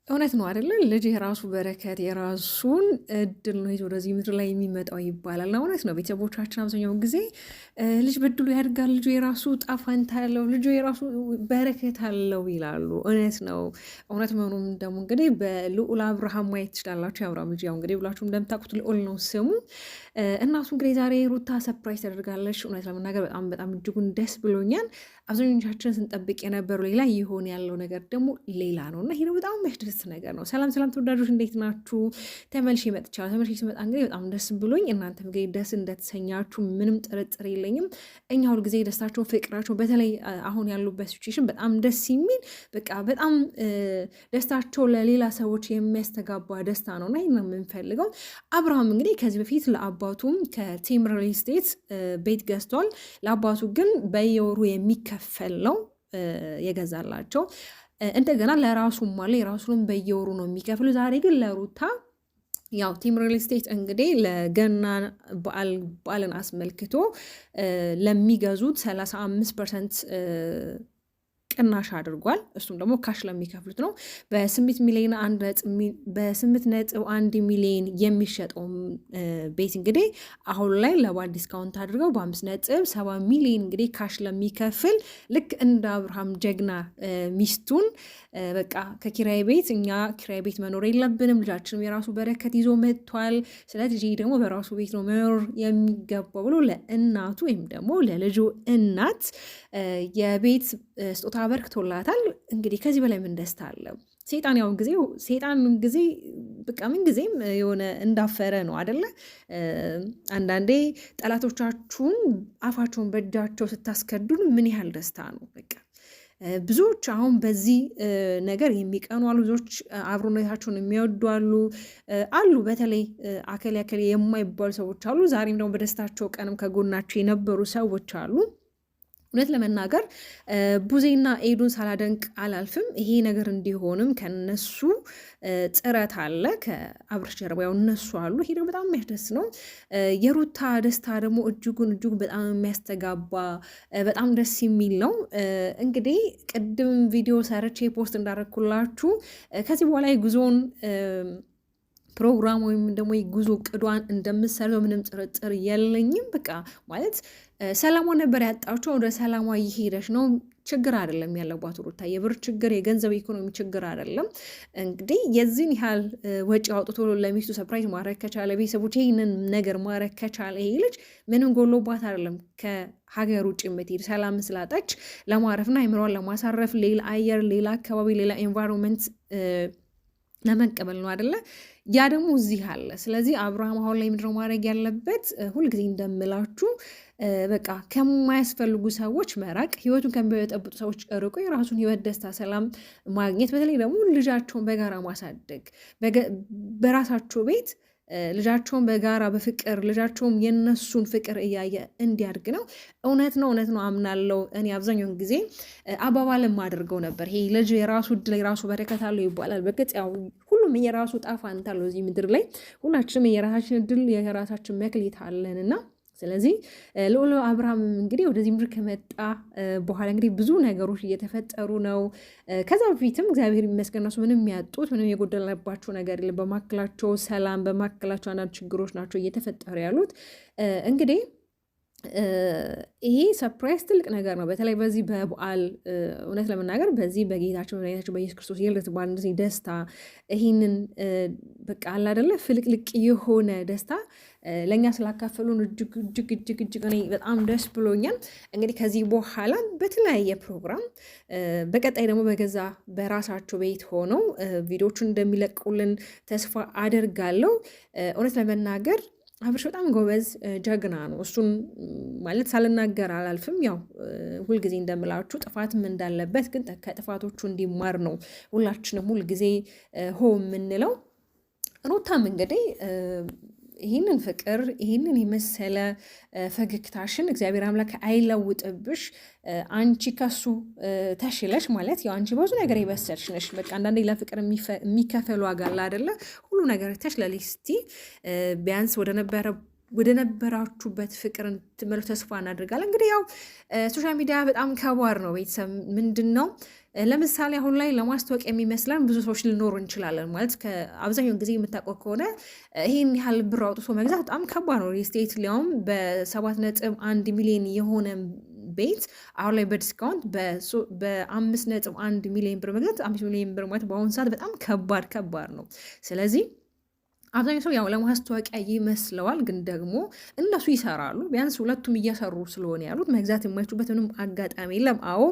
እውነት ነው አይደለ? ልጅ የራሱ በረከት የራሱን እድል ነው ይዞ ወደዚህ ምድር ላይ የሚመጣው ይባላል። እውነት ነው። ቤተሰቦቻችን አብዛኛው ጊዜ ልጅ በድሉ ያድጋል፣ ልጁ የራሱ ጣፋንታ አለው፣ ልጁ የራሱ በረከት አለው ይላሉ። እውነት ነው። እውነት መሆኑም ደግሞ እንግዲህ በልዑል አብርሃም ማየት ትችላላችሁ። የአብርሃም ልጅ ያው እንግዲህ ብላችሁ እንደምታውቁት ልዑል ነው ስሙ። እናቱ እንግዲህ ዛሬ ሩታ surprise ተደርጋለች። እውነት ለመናገር በጣም በጣም እጅጉን ደስ ብሎኛል። አብዛኞቻችን ስንጠብቅ የነበሩ ሌላ ይሆን ያለው ነገር ደግሞ ሌላ ነው እና ይሄ በጣም የሚያስደስት ነገር ነው። ሰላም ሰላም ተወዳጆች እንዴት ናችሁ? ተመልሼ መጥቻለሁ። ተመልሼ ስመጣ እንግዲህ በጣም ደስ ብሎኝ እናንተም እንግዲህ ደስ እንደተሰኛችሁ ምንም ጥርጥር የለኝም። እኛ ሁልጊዜ ደስታቸው፣ ፍቅራቸው በተለይ አሁን ያሉበት situation በጣም ደስ የሚል በቃ በጣም ደስታቸው ለሌላ ሰዎች የሚያስተጋባ ደስታ ነው እና ይህን የምንፈልገው። አብርሃም እንግዲህ ከዚህ በፊት ለአባቱም ከቴምር ሪል ስቴት ቤት ገዝቷል። ለአባቱ ግን በየወሩ የሚከፈል ነው የገዛላቸው። እንደገና ለራሱም አለ የራሱንም በየወሩ ነው የሚከፍሉ። ዛሬ ግን ለሩታ ያው ቴምር ሪል ስቴት እንግዲህ ለገና በዓልን አስመልክቶ ለሚገዙት 35% ቅናሽ አድርጓል። እሱም ደግሞ cash ለሚከፍሉት ነው። በ8.1 ሚሊዮን የሚሸጠው ቤት እንግዲህ አሁን ላይ ለበዓል discount አድርገው በ5.7 ሚሊዮን እንግዲህ cash ለሚከፍል ልክ እንደ አብርሃም ጀግና ሚስቱን በቃ ከኪራይ ቤት እኛ ኪራይ ቤት መኖር የለብንም፣ ልጃችንም የራሱ በረከት ይዞ መጥቷል፣ ስለዚህ ደግሞ በራሱ ቤት ነው መኖር የሚገባው ብሎ ለእናቱ ወይም ደግሞ ለልጁ እናት የቤት ስጦታ አበርክቶላታል። እንግዲህ ከዚህ በላይ ምን ደስታ አለ? ሴጣን ያው ጊዜ ሴጣን ጊዜ በቃ ምን ጊዜም የሆነ እንዳፈረ ነው አደለ? አንዳንዴ ጠላቶቻችሁን አፋቸውን በእጃቸው ስታስከዱን ምን ያህል ደስታ ነው። በቃ ብዙዎች አሁን በዚህ ነገር የሚቀኑ አሉ። ብዙዎች አብሮነታቸውን የሚወዱ አሉ አሉ። በተለይ አከሌ አከሌ የማይባሉ ሰዎች አሉ። ዛሬም ደግሞ በደስታቸው ቀንም ከጎናቸው የነበሩ ሰዎች አሉ። እውነት ለመናገር ቡዜና ኤዱን ሳላደንቅ አላልፍም። ይሄ ነገር እንዲሆንም ከነሱ ጥረት አለ፣ ከአብርሽ ጀርባ ያው እነሱ አሉ። ይሄ ደግሞ በጣም የሚያስደስት ነው። የሩታ ደስታ ደግሞ እጅጉን እጅጉን በጣም የሚያስተጋባ በጣም ደስ የሚል ነው። እንግዲህ ቅድም ቪዲዮ ሰርቼ post እንዳረግኩላችሁ ከዚህ በኋላ የጉዞን ፕሮግራም ወይም ደግሞ የጉዞ እቅዷን እንደምትሰርዘው ምንም ጥርጥር የለኝም። በቃ ማለት ሰላሟ ነበር ያጣችው፣ ወደ ሰላሟ እየሄደች ነው። ችግር አይደለም ያለባት ሩታ፣ የብር ችግር፣ የገንዘብ ኢኮኖሚ ችግር አይደለም። እንግዲህ የዚህን ያህል ወጪ አውጥቶ ለሚስቱ surprise ማድረግ ከቻለ፣ ቤተሰቦች ይህንን ነገር ማድረግ ከቻለ ይሄ ልጅ ምንም ጎሎባት አይደለም። ከሀገር ውጭ የምትሄድ ሰላም ስላጣች ለማረፍና አይምሯን ለማሳረፍ ሌላ አየር፣ ሌላ አካባቢ፣ ሌላ environment ለመቀበል ነው አደለ? ያ ደግሞ እዚህ አለ። ስለዚህ አብርሃም አሁን ላይ ምንድነው ማድረግ ያለበት? ሁልጊዜ እንደምላችሁ በቃ ከማያስፈልጉ ሰዎች መራቅ፣ ህይወቱን ከሚበጠብጡ ሰዎች ርቆ የራሱን ህይወት፣ ደስታ፣ ሰላም ማግኘት፣ በተለይ ደግሞ ልጃቸውን በጋራ ማሳደግ በራሳቸው ቤት ልጃቸውን በጋራ በፍቅር ልጃቸውም የነሱን ፍቅር እያየ እንዲያድግ ነው። እውነት ነው፣ እውነት ነው አምናለው። እኔ አብዛኛውን ጊዜ አባባልም አድርገው ነበር። ይሄ ልጅ የራሱ እድል የራሱ በረከት አለው ይባላል። በግልጽ ያው ሁሉም የራሱ ጣፋንታ አለው እዚህ ምድር ላይ ሁላችንም የራሳችን እድል የራሳችን መክሊት አለን እና ስለዚህ ልዑል አብርሃም እንግዲህ ወደዚህ ምድር ከመጣ በኋላ እንግዲህ ብዙ ነገሮች እየተፈጠሩ ነው። ከዛ በፊትም እግዚአብሔር ይመስገን እነሱ ምንም ያጡት ምንም የጎደለባቸው ነገር የለም። በመካከላቸው ሰላም፣ በመካከላቸው አንዳንድ ችግሮች ናቸው እየተፈጠሩ ያሉት እንግዲህ ይሄ surprise ትልቅ ነገር ነው። በተለይ በዚህ በበዓል እውነት ለመናገር በዚህ በጌታችን በመድኃኒታችን በኢየሱስ ክርስቶስ የልደት በዓል እንደዚህ ደስታ ይህንን በቃ አለ አይደለ ፍልቅልቅ የሆነ ደስታ ለእኛ ስላካፈሉን እጅግ እጅግ እጅግ እጅግ እኔ በጣም ደስ ብሎኛል። እንግዲህ ከዚህ በኋላ በተለያየ ፕሮግራም በቀጣይ ደግሞ በገዛ በራሳቸው ቤት ሆነው ቪዲዮቹን እንደሚለቁልን ተስፋ አደርጋለሁ። እውነት ለመናገር አብርሽ በጣም ጎበዝ ጀግና ነው። እሱን ማለት ሳልናገር አላልፍም። ያው ሁልጊዜ እንደምላችሁ ጥፋትም እንዳለበት ግን ከጥፋቶቹ እንዲማር ነው ሁላችንም ሁልጊዜ ሆ የምንለው። ሩታም እንግዲህ ይህንን ፍቅር ይህንን የመሰለ ፈገግታሽን እግዚአብሔር አምላክ አይለውጥብሽ። አንቺ ከሱ ተሽለሽ ማለት ያው አንቺ ብዙ ነገር የበሰልሽ ነሽ። በቃ አንዳንዴ ለፍቅር የሚከፈል ዋጋ አለ አይደለ? ሁሉ ነገር ተሽለሽ እስቲ ቢያንስ ወደ ነበራችሁበት ፍቅር ትመሉ ተስፋ እናደርጋለን። እንግዲህ ያው social media በጣም ከባድ ነው። ቤተሰብ ምንድን ነው ለምሳሌ አሁን ላይ ለማስታወቂያ የሚመስለን ብዙ ሰዎች ልኖሩ እንችላለን። ማለት አብዛኛውን ጊዜ የምታውቀው ከሆነ ይህን ያህል ብር አውጥቶ መግዛት በጣም ከባድ ነው። ሪል ስቴት ሊያውም በ7.1 ሚሊዮን የሆነ ቤት አሁን ላይ በ discount በ5.1 ሚሊዮን ብር መግዛት፣ 5 ሚሊዮን ብር ማለት በአሁኑ ሰዓት በጣም ከባድ ከባድ ነው። ስለዚህ አብዛኛው ሰው ያው ለማስታወቂያ ይመስለዋል፣ ግን ደግሞ እነሱ ይሰራሉ። ቢያንስ ሁለቱም እየሰሩ ስለሆነ ያሉት መግዛት የማይችሉበት ምንም አጋጣሚ የለም። አዎ፣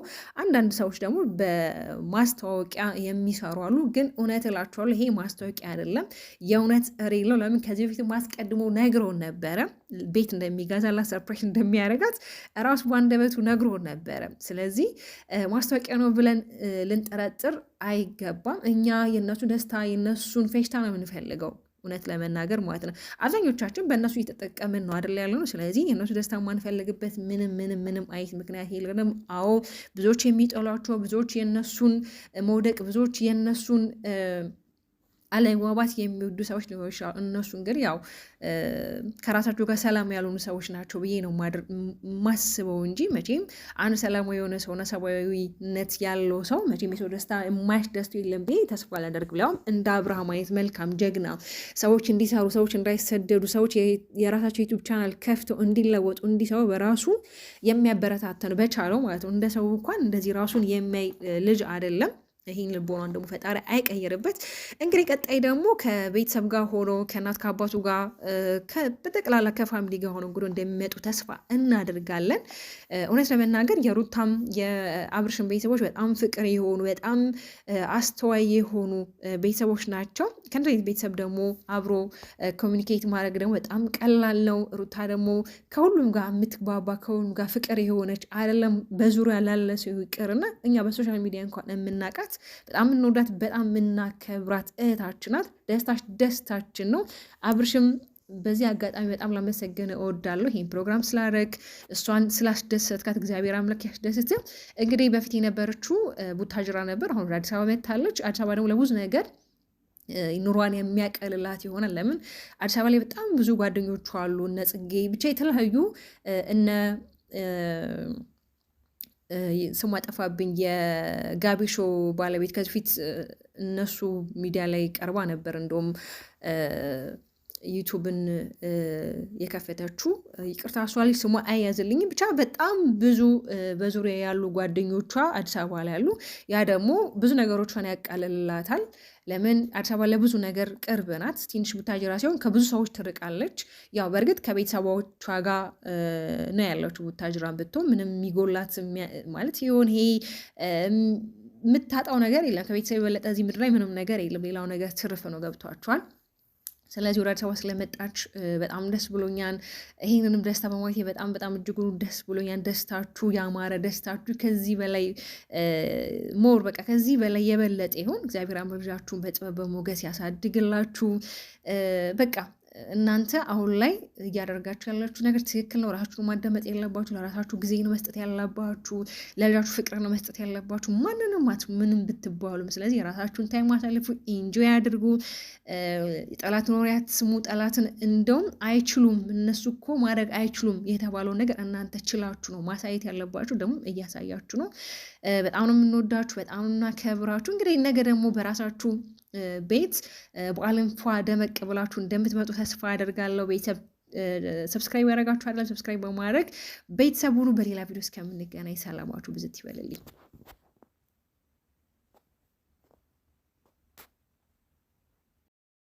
አንዳንድ ሰዎች ደግሞ በማስታወቂያ የሚሰሩ አሉ። ግን እውነት እላቸዋለሁ ይሄ ማስታወቂያ አይደለም፣ የእውነት real ነው። ለምን ከዚህ በፊት አስቀድሞ ነግሮን ነበረ፣ ቤት እንደሚገዛላት surprise እንደሚያደርጋት ራሱ በአንደበቱ ነግሮን ነበረ። ስለዚህ ማስታወቂያ ነው ብለን ልንጠረጥር አይገባም። እኛ የእነሱ ደስታ የእነሱን ፌሽታ ነው የምንፈልገው። እውነት ለመናገር ማለት ነው። አብዛኞቻችን በእነሱ እየተጠቀምን ነው አይደል ያለ ነው። ስለዚህ የእነሱ ደስታ የማንፈልግበት ምንም ምንም ምንም አይነት ምክንያት የለንም። አዎ፣ ብዙዎች የሚጠሏቸው፣ ብዙዎች የእነሱን መውደቅ፣ ብዙዎች የእነሱን አለመግባባት የሚወዱ ሰዎች ሊኖሩ ይችላሉ። እነሱን ግን ያው ከራሳቸው ጋር ሰላም ያልሆኑ ሰዎች ናቸው ብዬ ነው ማስበው እንጂ መቼም አንድ ሰላማዊ የሆነ ሰውና ሰብአዊነት ያለው ሰው መቼም የሰው ደስታ የማያስደስተው የለም ብዬ ተስፋ አላደርግም። ሊያውም እንደ አብርሃም አይነት መልካም ጀግና፣ ሰዎች እንዲሰሩ፣ ሰዎች እንዳይሰደዱ፣ ሰዎች የራሳቸው YouTube channel ከፍተው እንዲለወጡ እንዲሰሩ በራሱ የሚያበረታታ ነው፣ በቻለው ማለት ነው። እንደ ሰው እንኳን እንደዚህ ራሱን የሚያይ ልጅ አይደለም። ይህን ልቦናን ደግሞ ፈጣሪ አይቀይርበት። እንግዲህ ቀጣይ ደግሞ ከቤተሰብ ጋር ሆኖ፣ ከእናት ከአባቱ ጋር፣ በጠቅላላ ከ family ጋር ሆኖ እንግዲህ እንደሚመጡ ተስፋ እናደርጋለን። እውነት ለመናገር የሩታም የአብርሽን ቤተሰቦች በጣም ፍቅር የሆኑ፣ በጣም አስተዋይ የሆኑ ቤተሰቦች ናቸው። ከእንደዚህ ቤተሰብ ደግሞ አብሮ communicate ማድረግ ደግሞ በጣም ቀላል ነው። ሩታ ደግሞ ከሁሉም ጋር የምትግባባ፣ ከሁሉም ጋር ፍቅር የሆነች፣ አይደለም በዙሪያ ላለ ሰው ይቅርና እኛ በ social media እንኳን የምናውቃት፣ በጣም የምንወዳት፣ በጣም የምናከብራት እህታችን ናት። ደስታሽ ደስታችን ነው። አብርሽም በዚህ አጋጣሚ በጣም ላመሰግን እወዳለሁ። ይህን ፕሮግራም ስላደረግ፣ እሷን ስላስደሰትካት እግዚአብሔር አምላክ ያስደስት። እንግዲህ በፊት የነበረችው ቡታጅራ ነበር። አሁን ወደ አዲስ አበባ መታለች። አዲስ አበባ ደግሞ ለብዙ ነገር ኑሯን የሚያቀልላት ይሆናል። ለምን አዲስ አበባ ላይ በጣም ብዙ ጓደኞቹ አሉ፣ እነ ጽጌ፣ ብቻ የተለያዩ እነ ስሟ ጠፋብኝ፣ የጋቢሾ ባለቤት፣ ከዚህ በፊት እነሱ ሚዲያ ላይ ቀርባ ነበር። እንደውም YouTube ን የከፈተችው፣ ይቅርታ እሷ ልጅ ስሟ አያዝልኝም። ብቻ በጣም ብዙ በዙሪያ ያሉ ጓደኞቿ አዲስ አበባ ላይ ያሉ፣ ያ ደግሞ ብዙ ነገሮቿን ያቃልልላታል። ለምን አዲስ አበባ ለብዙ ነገር ቅርብ ናት። ትንሽ ቡታጅራ ሲሆን ከብዙ ሰዎች ትርቃለች። ያው በእርግጥ ከቤተሰቦቿ ጋር ነው ያለችው። ቡታጅራን ብትሆን ምንም የሚጎላት ማለት ይሆን ይሄ የምታጣው ነገር የለም። ከቤተሰብ የበለጠ እዚህ ምድር ላይ ምንም ነገር የለም። ሌላው ነገር ትርፍ ነው። ገብቷቸዋል። ስለዚህ ወደ አዲስ አበባ ስለመጣች በጣም ደስ ብሎኛል። ይህንንም ደስታ በማየቴ በጣም በጣም እጅጉን ደስ ብሎኛል። ደስታችሁ ያማረ፣ ደስታችሁ ከዚህ በላይ more በቃ ከዚህ በላይ የበለጠ ይሁን። እግዚአብሔር አምላካችሁን በጥበብ በሞገስ ያሳድግላችሁ። በቃ እናንተ አሁን ላይ እያደረጋችሁ ያላችሁ ነገር ትክክል ነው። ራሳችሁን ማዳመጥ ያለባችሁ፣ ለራሳችሁ ጊዜ ነው መስጠት ያለባችሁ፣ ለልጃችሁ ፍቅር ነው መስጠት ያለባችሁ። ማንንም ምንም ብትባሉም። ስለዚህ የራሳችሁን time አሳልፉ፣ enjoy አድርጉ። ጠላትን ወሬ አትስሙ። ጠላትን እንደውም አይችሉም፣ እነሱ እኮ ማድረግ አይችሉም የተባለውን ነገር እናንተ ችላችሁ ነው ማሳየት ያለባችሁ። ደግሞ እያሳያችሁ ነው። በጣም ነው የምንወዳችሁ፣ በጣም ነው የምናከብራችሁ። እንግዲህ ነገ ደግሞ በራሳችሁ ቤት በዓልን ፏ ደመቅ ብላችሁ እንደምትመጡ ተስፋ አደርጋለሁ። ቤተሰብ subscribe ያደረጋችሁ አይደለም፣ subscribe በማድረግ ቤተሰብ ሁኑ። በሌላ ቪዲዮ እስከምንገናኝ ሰላማችሁ ብዝት ይበልልኝ።